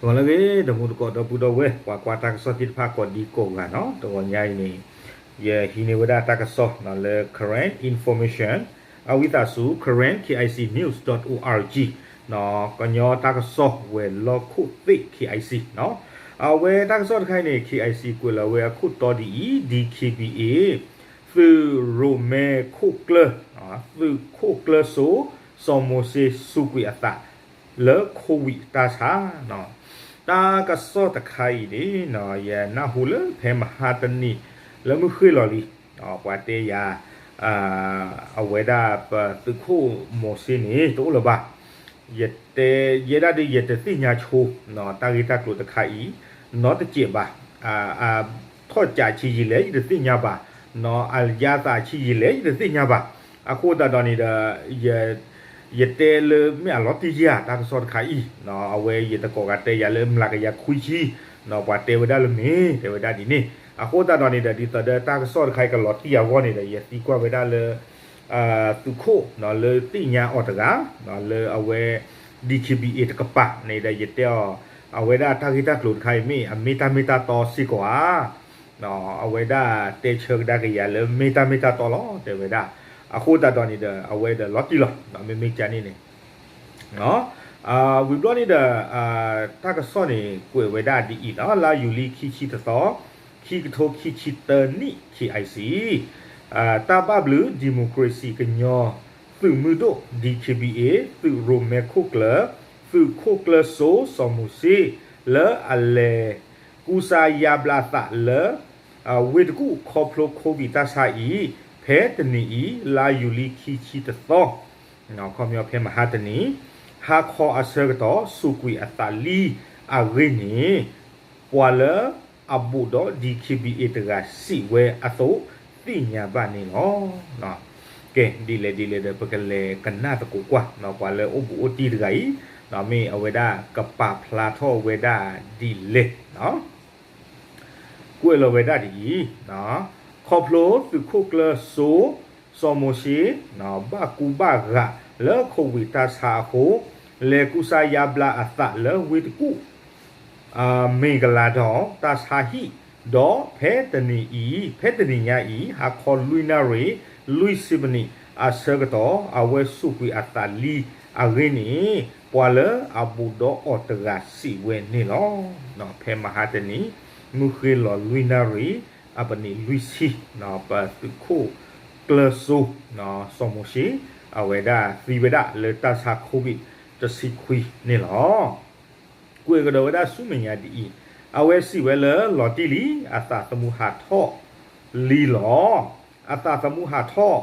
ဂီၤလၢအဂ့ၤ ဒီးမူတကိးဒီပုၢ်ဒီဝဲၢ် ပှၤကွၢ်တၢ်ကစီၣ်သ့ၣ်တဖၣ်ကိးဒံကိးဂၤနီၤ, တဂီၤညါအံၤန့ၣ် ယဟံးန့ၢ်ဝဲဒၣ်တၢ်ကစီၣ်လၢ Karen Information အဝံသးစူၤ Karen K I C News dot O R G ကညီတၢ်ကစီၣ်ဝဲၤလီၢ်ခိၣ်သ့ၣ် K I C နီၤ. အဝဲတၢ်ကစီၣ်တခါအံၤန့ၣ် K I C ကွဲးလီၤဝဲအခိၣ်တီဒ်အံၤ D K B A သုးရိၣ်မဲခိၣ်ကျၢၢ် သုးခိၣ်ကျၢၢ်စိ စီၤမိၤၡ့စူးကွံာ်အသး လၢ Covid တၢ်ဆါ တၢ်ကစီၣ်တခါအံၤန့ၣ် ယနၢ်ဟူလၢဖဲမဟါတနံၤ လၢမုၢ်ဃ့ၢ်လီၤလံ ပှၤတဲယၤ အဝဲဒၣ်ပသုးခိၣ်မိၤၡ့န့ၣ် တအိၣ်လၢၤဘၣ်. ယတဲ ယဲဒၣ်ဒ်ယတသ့ၣ်ညါဆိ တၢ်ဂ့ၢ်တၢ်ကျိၤတခါအံၤ နီတစဲးဘၣ်. ထီၣ်ကးဆံးယံာ်လဲၣ် ယတသ့ၣ်ညါဘၣ်. အယါသးဆံးယံာ်လဲၣ် ယတသ့ၣ်ညါဘၣ်. အဃိသတးဒီးန့ၣ်ဒီး ယတဲလၢမ့ၢ်အလီၤတံၢ်ဧါ တၢ်ကစီၣ်တခါအံၤ အဝဲယတကိးဂၤတဲယၤလၢမျးကယၤခွံဆံ ပှၤတဲဝဲဒၣ်လၢမ့ၢ် တဲဝဲဒၣ်ဒ်န့ၣ်. အဃိသတးဒီးန့ၣ်ဒီး ဒ်သိးဒီးတၢ်ကစီၣ်တခါအံၤကလီၤတံၢ်အဂီၢ်န့ၣ်ဒီး ယသံကွၢ်ဝဲဒၣ်လၢ သုးခိၣ် လၢသ့ၣ်ညါအီၤတဂၤ လၢအဝဲ D K B A တကပၤန့ၣ်ဒီး ယတဲအီၤ အဝဲဒၣ်တၢ်ဂ့ၢ်တၢ်ကျိၤတခါအံၤမ့ၢ် အမ့ၢ်တၢ်မ့ၢ်တၢ်တီစ့ၢ်ကီးဧါ. အဝဲဒၣ်တဲဆၢကဒါက့ၤယၤလၢမ့ၢ်တၢ်မ့ၢ်တၢ်တီလီၤ တဲဝဲဒၣ်. အဃိသတးဒီးန့ၣ်ဒီး အဝဲဒီးလီၤတံၢ်လီၤ မ့မ့ၢ်ကန့ၣ်န့ၣ် ဝံၤဘျီန့ၣ်ဒီး တၢ်ကစီၣ်န့ၣ် ကွဲးဝဲဒၣ်ဒ်အံၤလီၤ. လါယူၤလံခံဆံတသီ ခံကထိခံဆံသၢနံၣ် K I C တၢ်ဘၣ်ဘျုး democracy ကညီသုးမုၢ်ဒိၣ် D K B A သုးရိၣ်မဲခိၣ်ကျၢၢ် သုးခိၣ်ကျၢၢ်စိစီၤမိၤၡ့ လၢအလဲၤကူစါယါဘျါအသးလၢ ဝ့ၢ်တကူၣ်ခီဖျိ Covid တၢ်ဆါအံၤ ဖဲတနံၤအံၤ လါယူၤလံခံဆံတသီ ခီပညီဖဲမဟါတနံၤ ဟါခီအဆၢကတီၢ် စူးကွံာ်အသးလံအဂ့ၢ်န့ၣ် ပှၤလၢအဘူးဒီး D K B A တဂၤစံးဝဲအသိး သ့ၣ်ညါဘၣ်န့ၣ်လီၤ. ကဲ ဒ်လဲၣ်ဒ်လဲၣ်ဒီး ပကလဲၤကနၣ်သကိးကွၢ် ပှၤလၢအိၣ်ဘူးအိၣ်တံၢ်တဂၤအံၤ မ့ၢ်အဝဲဒၣ်ကပာ်ဖျါထီၣ်ဝဲဒၣ်ဒ်လဲၣ် ကွဲးလီၤဝဲဒၣ်ဒ်အံၤ, ခီဖျိသုးခိၣ်ကျၢၢ်စိ စီၤမိၤၡ့ ဘၣ်ကူဘၣ်ဂာ်လၢ Covid တၢ်ဆါအဃိ လဲၤကူစါယါဘျါအသးလၢဝ့ၢ်တကူၣ် မ့ၢ်ကလၤဒီး တၢ်ဆါဟံၣ် ဒီးဖဲတနံၤအံၤ ဖဲတနံၤညါအံၤ ဟါခီလွံၢ်နၣ်ရံၣ် လွံၢ်ဆံမံးနံးအဆၢကတီၢ် အဝဲစူးကွံာ်အသးလံအဂ့ၢ်န့ၣ် ပှၤလၢအဘူးဒီးအီၤတဂၤစံးဝဲန့ၣ်လီၤ. ဖဲမဟါတနံၤ မုၢ်ဃ့လီၤလွံၢ်နၣ်ရံၣ် အပနံးလွံၢ်ဆံ ပသုးခိၣ်ကျၢၢ်စိ စီၤမိၤၡ့ အဝဲဒၣ်သံဝဲဒၣ်လၢတၢ်ဆါ Covid တဆံခွံန့ၣ်လီၤ. ကွဲးကဒီးဝဲဒၣ်ဆူမဲာ်ညါဒ်အံၤ, အဝဲစံးဝဲလၢလီၤတံၢ်လံ အသးသမူဟးထီၣ်လံလီၤ. အသးသမူဟးထီၣ်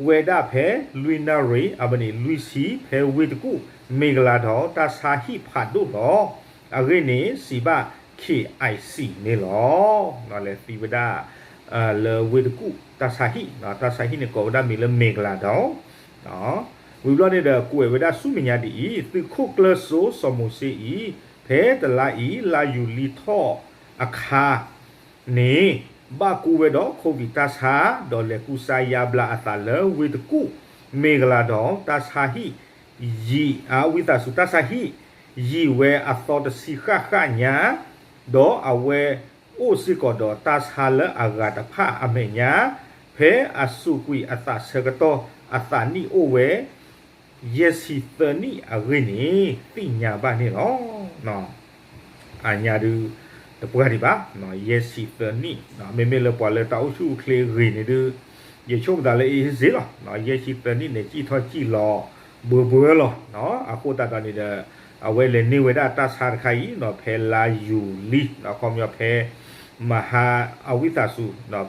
ဝဲဒၣ်ဖဲလွံၢ်နၣ်ရံၣ် အပနံးလွံၢ်ဆံ ဖဲဝ့ၢ်တကူၣ် မ့ၢ်ကလၤဒီး တၢ်ဆါဟံၣ်ဖးဒိၣ်လီၤ. အဂ့ၢ်န့ၣ် စံးဘၣ် K I C န့ၣ်လီၤ. လဲၤသံဝဲဒၣ် လၢဝ့ၢ်တကူၣ် တၢ်ဆါဟံၣ်, တၢ်ဆါဟံၣ်န့ၣ်ကိးဝဲဒၣ်မံၤလၢ မ့ၢ်ကလၤဒီး ဝံၤဘျီန့ၣ်ဒီး ကွဲးဝဲဒၣ်ဆူမဲာ်ညါဒ်အံၤ, သုးခိၣ်ကျၢၢ်စိစီၤမိၤၡ့အံၤ ဖဲတလါအံၤ လါယူၤလံထီၣ်အခါန့ၣ် ဘၣ်ကူဝဲဒီး Covid တၢ်ဆါ ဒီးလဲၤကူစါယါဘျါအသးလၢဝ့ၢ်တကူၣ် မ့ၢ်ကလၤဒီး တၢ်ဆါဟံၣ် ယံာ် အဝံသးစူၤ တၢ်ဆါဟံၣ် ယံာ်ဝဲအသီတဆံဃၣ်ဃၣ်ညါ ဒီးအဝဲအိၣ်စ့ၢ်ကီးဒီးတၢ်ဆါလၢအဂၤတဖၣ်အမဲာ်ညါ ဖဲအစူးကွံာ်အသးဆၢကတီၢ် အသးနံၣ်အိၣ်ဝဲ ယဲၢ်ဆံသၢနံၣ်အဂ့ၢ်န့ၣ် သ့ၣ်ညါဘၣ်န့ၣ်လီၤ. အညါဒုး တပှၢ်ဒံးဘၣ်, ယဲၢ်ဆံသၢနံၣ်, မ့မ့ၢ်လၢပှၤလၢတၢ်အိၣ်ဆူၣ်အိၣ်ချ့အဂ့ၢ်န့ၣ်ဒုး ယဆိကမိၣ်သးလၢအ့စ့လီၤ. ယဲၢ်ဆံသၢနံၣ်န့ၣ် စံၣ်ထီၣ်စံၣ်လီၤဘှၢဘှၢလီၤ. အဃိသတးဒီးန့ၣ်ဒီး အဝဲလဲၤန့ၢ်ဝဲဒၣ်တၢ်ဆါတခါအံၤ ဖဲလါယူၤလံ, ခီပညီဖဲ မဟါ အဝံသးစူၤ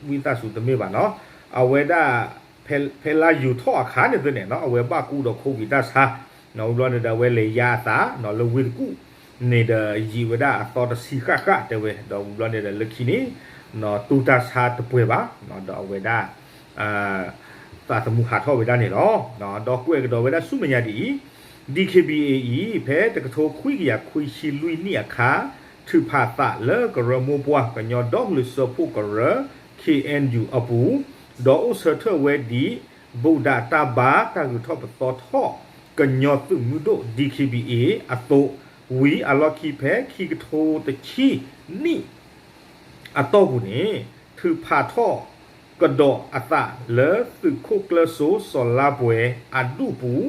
ဝံသးစူၤတမ့ၢ်ဘၣ်နီၤ, အဝဲဒၣ် ဖဲလါယူၤထီၣ်အခါန့ၣ်သ့ၣ်န့ၣ် အဝဲဘၣ်ကူဒီး Covid တၢ်ဆါ, ဝံၤဘျီန့ၣ်ဒီး အဝဲလဲၤယါအသးလၢဝ့ၢ်တကူၣ်န့ၣ်ဒီး ယံာ်ဝဲဒၣ်အသီတဆံဃၣ်ဃၣ်တဲဝဲ, ဒီးဝံၤဘျီန့ၣ်ဒီး လၢခံန့ၣ် တူၢ်တၢ်ဆါတပှဲၤဘၣ်, ဒီးအဝဲဒၣ် သးသမူဟးထီၣ်ဝဲဒၣ်န့ၣ်လီၤ. ဒီးကွဲးကဒီးဝဲဒၣ်ဆူမဲာ်ညါဒ်အံၤ, D K B A အံၤ ဖဲတကထိခွံကယၤခွံဆံလွံၢ်နံၣ်အခါ ထုးဖးသးလၢကရၢမိၢ်ပှၢ် ကညီဒီကလုာ်စၢဖှိၣ်ကရၢ K N U အပူၤ, ဒီးအိၣ်ဆၢထၢၣ်ဝဲဒ် ဘူးဒးတၢ်ဘါတၢ်ဂုၤထီၣ်ပသီထီၣ် ကညီသုးမုၢ်ဒိၣ် D K B A အသိး ဝံၤအလီၢ်ခံဖဲခံကထိတဆံနံၣ် အတီၢ်ပူၤန့ၣ် ထုးဖးထီၣ်ကဒီးအသးလၢသုးခိၣ်ကျၢၢ်စိစီၤလါပှဲၤအဒူၣ်ပူၤ,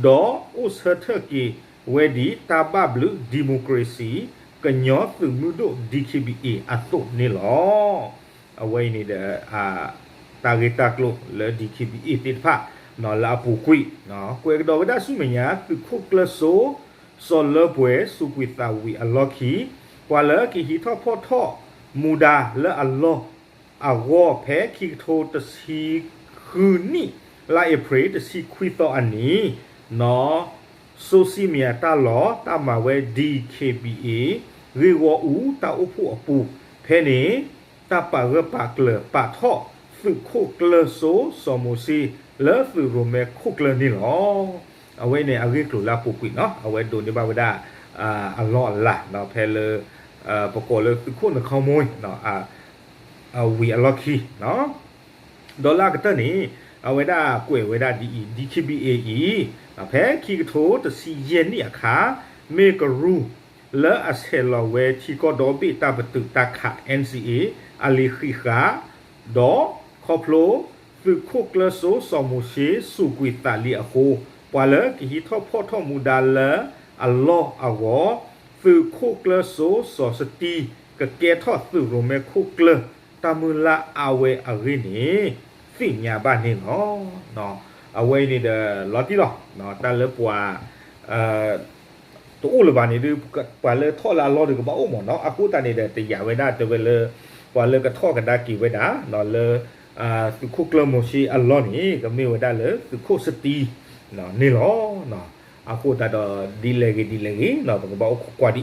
ဒီးအိၣ်ဆၢထၢၣ်က့ၤဝဲဒ်တၢ်ဘၣ်ဘျုး democracy ကညီသုးမုၢ်ဒိၣ် D K B A အသိးန့ၣ်လီၤ. အဝဲအံၤန့ၣ်ဒီး တၢ်ဂ့ၢ်တၢ်ကျိၤလၢ D K B A သ့ၣ်တဖၣ် လၢအပူၤကွံာ် ကွဲးကဒီးဝဲဒၣ်ဆူမဲာ်ညါ သုးခိၣ်ကျၢၢ်စိ စီၤလါပှဲၤ စူးကွံာ်သးဝံၤအလီၢ်ခံ ပှၤလၢကဟံးထီၣ်ဖီၣ်ထီၣ်မူဒါလၢအလီၢ်အဂီၢ် ဖဲခံကထိတဆံဃုနံၣ် လါအ့ဖြ့ၣ် တဆံခွံသီအနံၤ နီၢ် စိစံမံယၤတၢ်လီၢ် တၢ်မၤဝဲ D K B A ဂ့ၢ်ဂီၢ်အူတၢ်အိၣ်ဖှိၣ်အပူၤ ဖဲန့ၣ် တၢ်ပာ်ဂၢၢ်ပာ်ကျၢၤပာ်ထီၣ် သုးခိၣ်ကျၢၢ်စိ စီၤမိၤၡ့ လၢသုးရိၣ်မဲခိၣ်ကျၢၢ်န့ၣ်လီၤ. အဝဲန့ၣ်အဂ့ၢ်ကျိၤလၢအပူၤကွံာ်နီၢ် အဝဲဒိးန့ၢ်ဘၣ်ဝဲဒၣ် အလီၢ်အလၤ ဖဲလၢ ပကိးလၢသုးခိၣ်နခီမိၢ် ဝံၤအလီၢ်ခံ ဒီးလၢအကတၢၢ်န့ၣ် အဝဲဒၣ်ကွဲးဝဲဒၣ်ဒ်အံၤ D K B A အံၤ ဖဲခံကထိတဆံယဲၢ်နံၣ်အခါ မ့ၢ်ကရူၢ်လၢအဆဲးလီၤဝဲထံကီၢ်ဒီဘ့ၣ်တၢ်ပတုာ်တၢ်ခး N C A အလံာ်ဃံးဃာ် ဒီးခီဖျိ သုးခိၣ်ကျၢၢ်စိစီၤမိၤၡ့ စူးကွံာ်သးလံအဃိ ပှၤလၢကဟံးထီၣ်ဖီၣ်ထီၣ်မူဒါလၢအလီၢ်အဂီၢ် သုးခိၣ်ကျၢၢ်စိစီၤစတံ ကကဲထီၣ်သုးရိၣ်မဲခိၣ်ကျၢၢ် တၢ်မုၢ်လၢ်အါဝဲအဂ့ၢ်န့ၣ် သ့ၣ်ညါဘၣ်န့ၣ်လီၤ. အဝဲအံၤန့ၣ်ဒီး လီၤတံၢ်လီၤ တၢ်လၢပှၤ တအိၣ်လၢၤဘၣ်န့ၣ်ဒီး ပှၤလၢထီၣ်လၢအလီၢ်ဒီးကဘၣ်အိၣ်မးနီၢ် အဃိသတးန့ၣ်ဒီး တယာ်ဝဲဒၣ်တဲဝဲလၢ ပှၤလၢကထီၣ်ကဒါက့ၤဝဲဒၣ် လၢ သုးခိၣ်ကျၢၢ်မိၤၡ့အလီၢ်န့ၣ် ကမ့ၢ်ဝဲဒၣ်လၢသုးခိၣ်စတံ န့ၣ်လီၤ. အဃိသတးဒီး ဒ်လဲၣ်ဂ့ၤဒ်လဲၣ်ဂ့ၤ ပကဘၣ်အိၣ်ခိးကွၢ်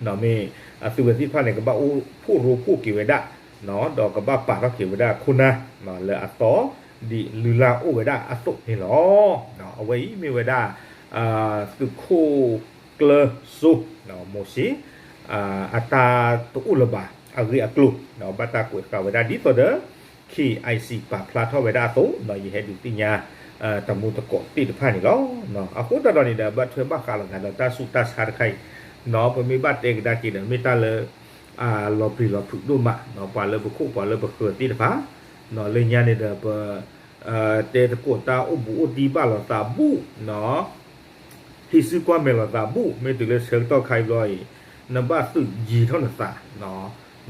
ဒံး မ့ၢ်အသုဝဲသ့ၣ်တဖၣ်န့ၣ် ကဘၣ်အိၣ်ဖှိၣ်ရိဖှိၣ်က့ၤဝဲဒၣ် ဒီးကဘၣ်ပာ်ထီၣ်က့ၤဝဲဒၣ်ခိၣ်နၢ် လၢအသီ ဒ်လုၢ်လၢ်အိၣ်ဝဲဒၣ်အသိးန့ၣ်လီၤ. အဝဲအံၤမ့ၢ်ဝဲဒၣ် သုးခိၣ်ကျၢၢ်စိ မိၤၡ့ အတၢ်တအိၣ်လၢၤဘၣ် အဂ့ၢ်အကျိၤ ဘၣ်တၢ်ကွဲးဃာ်ဝဲဒၣ်ဒ်သိးဒီး K I C ပာ်ဖျါထီၣ်ဝဲဒၣ်အသိး ယဟဲဒုးသ့ၣ်ညါ တမူတကိးသ့ၣ်တဖၣ်န့ၣ်လီၤ. အဃိသတးဒီးန့ၣ်ဒီး ဘၣ်ထွဲဘၣ်ဃးလိာ်သးဒီးတၢ်ဆူးတၢ်ဆါတခါအံၤ ပမ့ၢ်ဘၣ်တဲကဒါက့ၤဒီး မ့ၢ်တၢ်လၢ လီၤပျံၤလီၤဖုးဒိၣ်မး ပှၤလၢပခိၣ်ပှၤလၢပဃၢၤသ့ၣ်တဖၣ် လၢညါန့ၣ်ဒီး ပ တဲသကိးတၢ်အိၣ်ဘူးအိၣ်တံၢ်ဘၣ်လိာ်သးဘူး ဟံးစုကွၢ်မဲာ်လိာ်သးဘူး မ့ၢ်တုၤလၢဆၢကတီၢ်ခါအံၤဘျီအံၤ နဘၣ်သုးယံၤထီၣ်နသး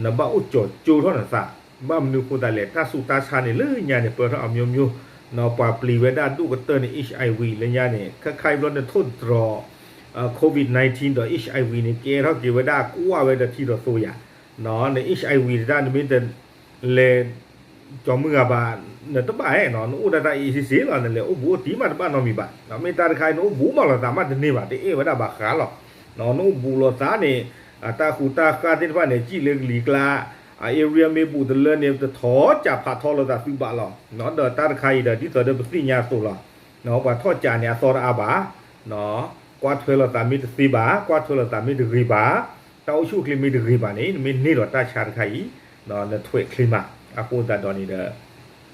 နဘၣ်အိၣ်ကၠီၤကၠိထီၣ်နသး ဘၣ်မနုၤအဃိသတးလဲၣ် တၢ်ဆူးတၢ်ဆါန့ၣ်လၢညါန့ၣ် ပၢၢ်ထီၣ်အမျိုးမျိုး ပှၤပျံၤဝဲဒၣ်ဒိၣ်ကတၢၢ်န့ၣ် H I V လၢညါန့ၣ် ခဲခါအံၤဘျီနထိၣ်တြီၤ COVID nineteen ဒီး H I V န့ၣ် ကဲထီၣ်က့ၤဝဲဒၣ်ကွၢ်ဝဲဒီးထံဒီးသိယၤ န H I V တဒၣ်နမ့ၢ်တ လဲၤ ကၠီၤမုၢ်ဂၤဘၣ် နတဘၣ်အဲၣ်နီၤ နအိၣ်ဒၣ်တၢ်အ့ၣ်စ့ၢ်စ့ၢ်လီၤ နလဲၤအိၣ်ဘူးအိၣ်တံၢ်မးတဘၣ်နီတမံၤဘၣ် မ့ၢ်တၢ်တခါအံၤ နအိၣ်ဘူးမးလိာ်သးမးတန့ၢ်ဘၣ် တအဲၣ်ဝဲဒၣ်ဘၣ်ဃးလီၤ နအိၣ်ဘူးလိာ်သးန့ၣ် တၢ်ဃူတၢ်ဃါသ့ၣ်တဖၣ်န့ၣ် စံၣ်လၢကလံၤကျါ အ area မ့ၢ်ဘူးတလၢန့ၣ် တထီၣ်ကၠးဖးထီလိာ်သးသုဘၣ်လီၤ ဒီးတၢ်တခါအံၤဒီး ဒ်သိးဒီးပသ့ၣ်ညါအသိးလီၤ ပှၤထီၣ်ကၠးန့ၣ် အသီတအါဘၣ် ကွၢ်ထွဲလိာ်သးမ့ၢ်တသ့ဘၣ် ကွၢ်ထွဲလိာ်သးမ့ၢ်တဂ့ၤဘၣ် တၢ်အိၣ်ဆူၣ်အိၣ်ချ့မ့ၢ်တဂ့ၤဘၣ်န့ၣ် နမ့ၢ်န့ၢ်ဒီးတၢ်ဆါတခါအံၤ နထွဲးချ့မး အဃိသတးဒီးန့ၣ်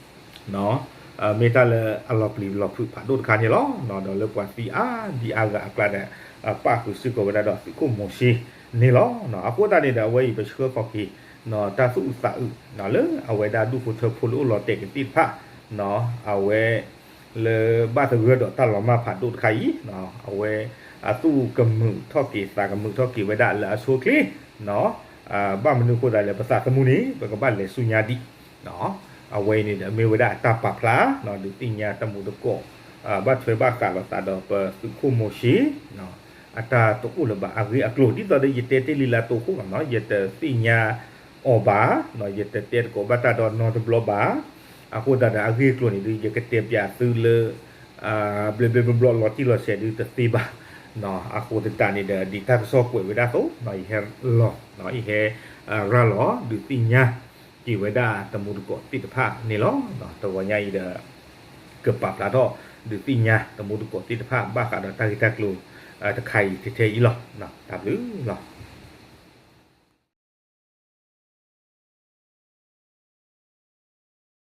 ဒီး မ့ၢ်တၢ်လၢအလီၤပျံၤလီၤဖုးဖးဒိၣ်တခါန့ၣ်လီၤ. ဒီးလၢပှၤသံအါဒံအါဂၤအကျါဒီး ပၣ်ဃုာ်စ့ၢ်ကီးဝဲဒၣ်ဒီးသုးခိၣ်မိၤၡ့န့ၣ်လီၤ. အဃိသတးန့ၣ်ဒီး အဝဲအံၤပဆှၢဃီၤက့ၤ တၢ်သူၣ်အုးသးအုး လၢအဝဲဒၣ်ဒူၣ်ဖိထၢဖိလၢအိၣ်လီၤတဲာ်ကသ့ၣ်တဖၣ် အဝဲ လၢဘၣ်သဂၢၢ်ဒီးတၢ်လီၤမၢ်ဖးဒိၣ်တခါအံၤ အဝဲ အသူၣ်ကမုာ်ထီၣ်က့ၤသးကမုာ်ထီၣ်က့ၤဝဲဒၣ်လၢအဆိအချ့ ဘၣ်မနုၤအဃိသတးလဲၣ် ပသးသမူန့ၣ် ပကဘၣ်လဲၤဆူညါဒံး အဝဲအံၤန့ၣ်ဒီး မ့ၢ်ဝဲဒၣ်အတၢ်ပာ်ဖျါ ဒုးသ့ၣ်ညါတမူတကိး ဘၣ်ထွဲဘၣ်ဃးလိာ်သးဒီးပသုးခိၣ်မိၤၡ့ အတၢ်တအိၣ်လၢၤဘၣ်အဂ့ၢ်အကျိၤ ဒ်သိးဒီးယတဲတ့ၢ်လံလၢတိခိၣ်လီၤနီၤ ယတသ့ၣ်ညါအီၤဘၣ် ယတတဲသကိးဘၣ်တၢ်ဒီးနီတဘျီဘၣ် အဃိသတးဒီးအဂ့ၢ်အကျိၤန့ၣ်ဒုး ယကတဲပၠးသုလၢ ဘျဲးဘျဲးဘျီဘျီလီၤတံၢ်လီၤဆဲးဒုးတသ့ဘၣ် အဃိသတးန့ၣ်ဒီး ဒ်တၢ်ကစီၣ်ကွဲးဝဲဒၣ်အသိး ယဟဲလီၤ ယဟဲ ရၤလီၤ ဒုးသ့ၣ်ညါက့ၤဝဲဒၣ်တမူတကိးသ့ၣ်တဖၣ်န့ၣ်လီၤ. တဂီၤညါအံၤဒီး ကပာ်ဖျါထီၣ် ဒုးသ့ၣ်ညါတမူတကိးသ့ၣ်တဖၣ် ဘၣ်ဃးဒီးတၢ်ဂ့ၢ်တၢ်ကျိၤတခါအံၤထဲထဲအံၤလီၤ. တၢ်ဘျုးလီၤ.